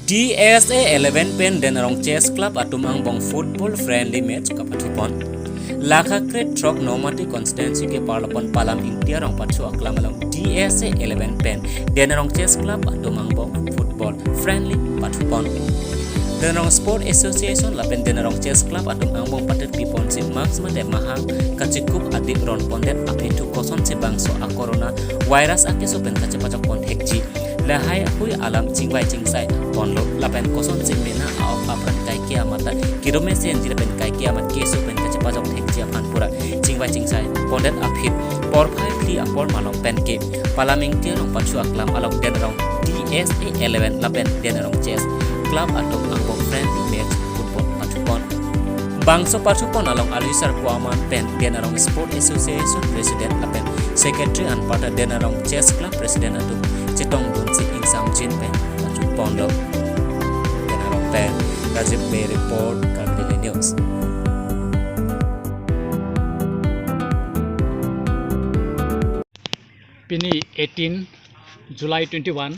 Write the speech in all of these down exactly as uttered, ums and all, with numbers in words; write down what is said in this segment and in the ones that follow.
D S A eleven pen Denarong Chess Club atum angbong football friendly match kapathu pon. Lakha kre throk Nomati constituency ke parlapon Palam Ingti arong pathu aklam along D S A eleven pen Denarong Chess Club atum angbong football friendly pathu pon. Denarong Sport Association lapen Denarong Chess Club atum angbong patet pipon si mask mate mahang kachikup adik ron pondet aphi thu kosonsi bangso a corona virus akeso pen kachepachok pon thekji, lahai ahui alam chingvai chingsai ponlo lapen kosonsi mena a-ok apran kaike amat ta kirome senji lapen kaike amat keso pen kachepachok thekji aphan pura chingvai chingsai pondet aphi porphai phli apor malom pen ke Palam Ingti arong pathu aklam along Denarong D S A eleven lapen Denarong Chess Club atum angbong friendly match football pathu pon. Bangso pathu pon along alusar kuaman pen Denarong Sport Association President lapen Secretary anparta Denarong Chess Club President atum chetongdunsi ingsamjin pen pathu ponlo. Denarong pen Rajiv Bey report, Karbi Daily News. Pini eighteen July twenty-one,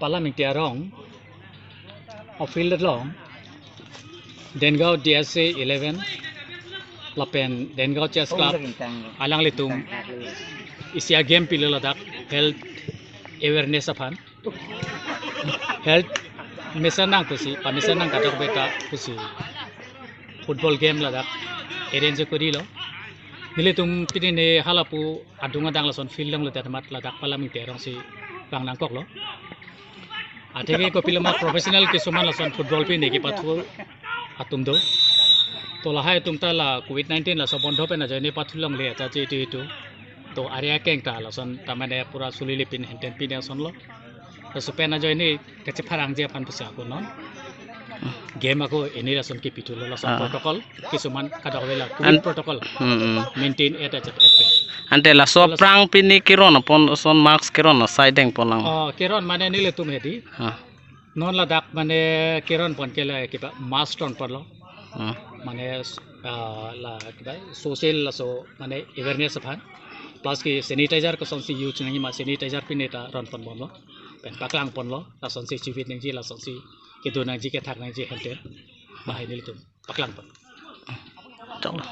Palam Ingti arong a field along Dengaon D S A eleven lapen Dengaon Chess Club alanglitum isi a game pilo ladak health awareness aphan. Health mesen nang pusi, pamesen nang kadokave ta pusi football game ladak arrange korilo. Nelitum pini ne halapu adung adang lason field along ladak mat ladak Palam Ingti arongsi vang nangkoklo. Atheke kopiloma professional kisuman lason football pini kepathu atum do. To lahai atum ta la covid nineteen laso bondho pen ajoine pathu longle ta che itu itu. To area keng ta lason ta mane pura sulili pin henten pin asonlo. Laso pen ajoine kachepharangji aphan pusi ako non. Game ako ini lason kepithulo lason Ah. protocol kisuman kadokave la covid An- protocol Hmm, hmm. maintain et et et. Ante laso Laso aphrang pini keron apon son mask keron asai deng pon lang. Oh, keron mane nelitum hedi. Ah. Non ladak mane keron pon ke la kiba mask ton ponlo. Ah. Mane ah, la kiba social laso mane awareness aphan. Plus ke sanitizer kosonsi use nangji ma sanitizer pine ta ron pon bomlo. Pen paklang ponlo. Lasonsi chivit nangji lasonsi kedo nangji kethak nangji hente. Lahai nelitum paklang pon. Choklo.